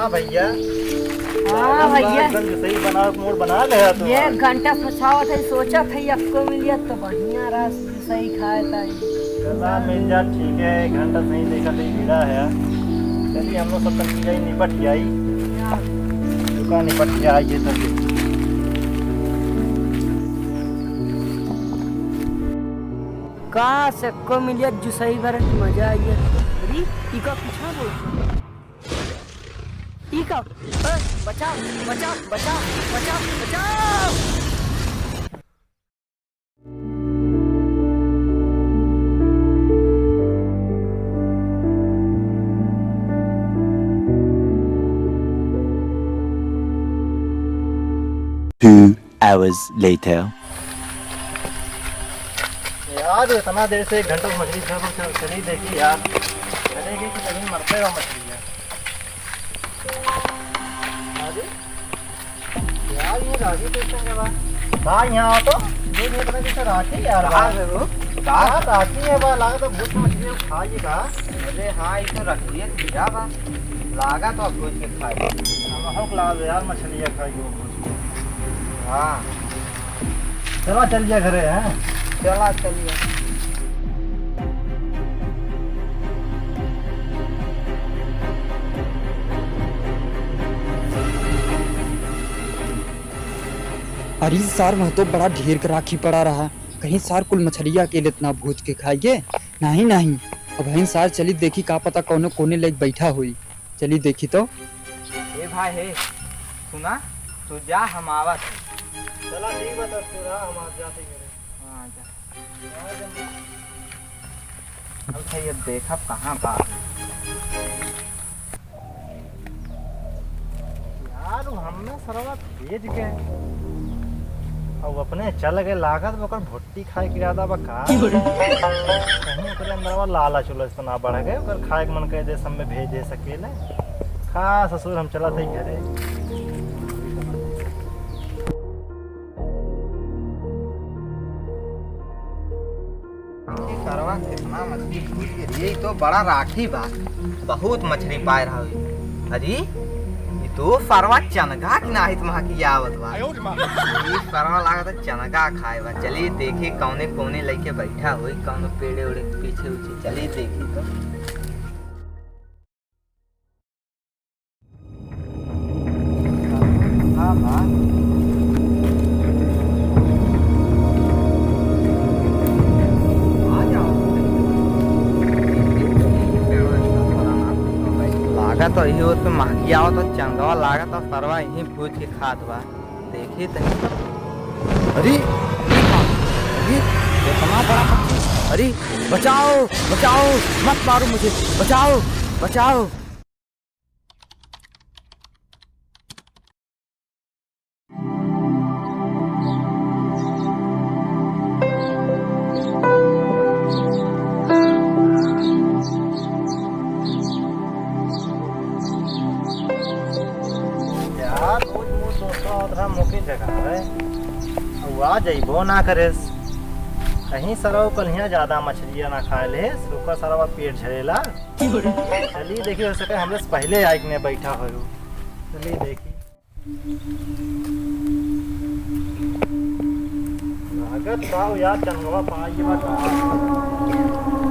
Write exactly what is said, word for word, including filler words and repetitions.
हाँ भैया। हाँ भैया। एकदम जुसई बनावे के मूड बना ले है तू। ये घंटा फसावत है, सोचत है एक्को मिलिया तो बढ़िया रस जुसई खाए ताई। चला मिल जा, ठीक है, एक घंटा सही देखा तो कीड़ा है। चलिए हम लोग सब तक निपट जाई। हाँ। दुकान निपट जाई ये सब। काश एक्को मिलिया जुसई भर मजा आई है। अरे, ई का पीछा बोल। ई का? ए, बचाओ, बचाओ, बचाओ, बचाओ, बचाओ। Two hours later. यार, इतना देर से एक घंटा मछली खा, बस चली देखी यार, चलेगी कि कहीं मरते हो मछली यार। अरे, यार, ये राखी कैसे है बा? बा, यहाँ आओ तो। ये, ये पता कैसे राखी यार बा? कहाँ से हो? यार, राखी है बा, लागा तो भूत मछली खाई का? अरे हाँ, ये तो रखिए, खिया बा। लागा तो अब कुछ के खाए। हम हो लाल यार, मछली खाई हो। हाँ। चला, चल जा घरे, हैं? चला, चल जा। अरे सार, वहाँ तो बड़ा ढेर के राखी पड़ा रहा। कहीं सार कुल मछलिया के लेतना भूज के खाइए। नहीं, नहीं, अब हम सार चली देखी, का पता कौनो कोने लेके बैठा होई। चली देखी तो। ए भाई, हे, सुना, तू जा, हम आवत है। चला, ठीक बा, तब तू रहा, हम आप जाते घरे। हाँ, जा। अब भाई, अब देखब कहाँ बा। यार, वो हमें सरवा भेज के, अब अपने चल गए, लागत बा ओकर भुट्टी खाए के इरादा बा का? कहीं ओकरे अंदर लालच उलच तो ना बढ़ गए, ओकर खाए के मन करे, देश हमें भेज दे सकेले। खा ससुर, हम चलत हई घरे। ये करवा कितना मछली भूज के दिए, ई तो बड़ा राखी बा, बहुत मछली पाए रहा होई। अरे, ई तो सरवा चनगा की नाहित महा की आवत बा। ई सरवा लागत है चनगा खाए बा। चली देखी कौने कौने लइके बैठा होई, कौनो पेड़े उड़े के पीछे उछे। चली देखी तो। हाँ, हाँ। आ जाओ। लागत तो यही होत पे महकी आवत तो चंगवा लागत तो सरवा यहीं भूज के खात बा। देखी तनी। अरे, अरे, इतना बड़ा मच्छी। अरे, बचाओ, बचाओ, मत मारो मुझे, बचाओ, बचाओ। यार, रोज मोर दोस्त आवत रहा, मोके जगावे। अब आ जइबो ना करेस। कहीं सरऊ कल्हिया ज्यादा मछलिया ना खाए लेस, रुका सरवा पेट झरेला। चली देखी, हो सके हमरे से पहले आइके ने बैठा हो। चली देखी। लागत बा यार, चंगवा पाई बा का?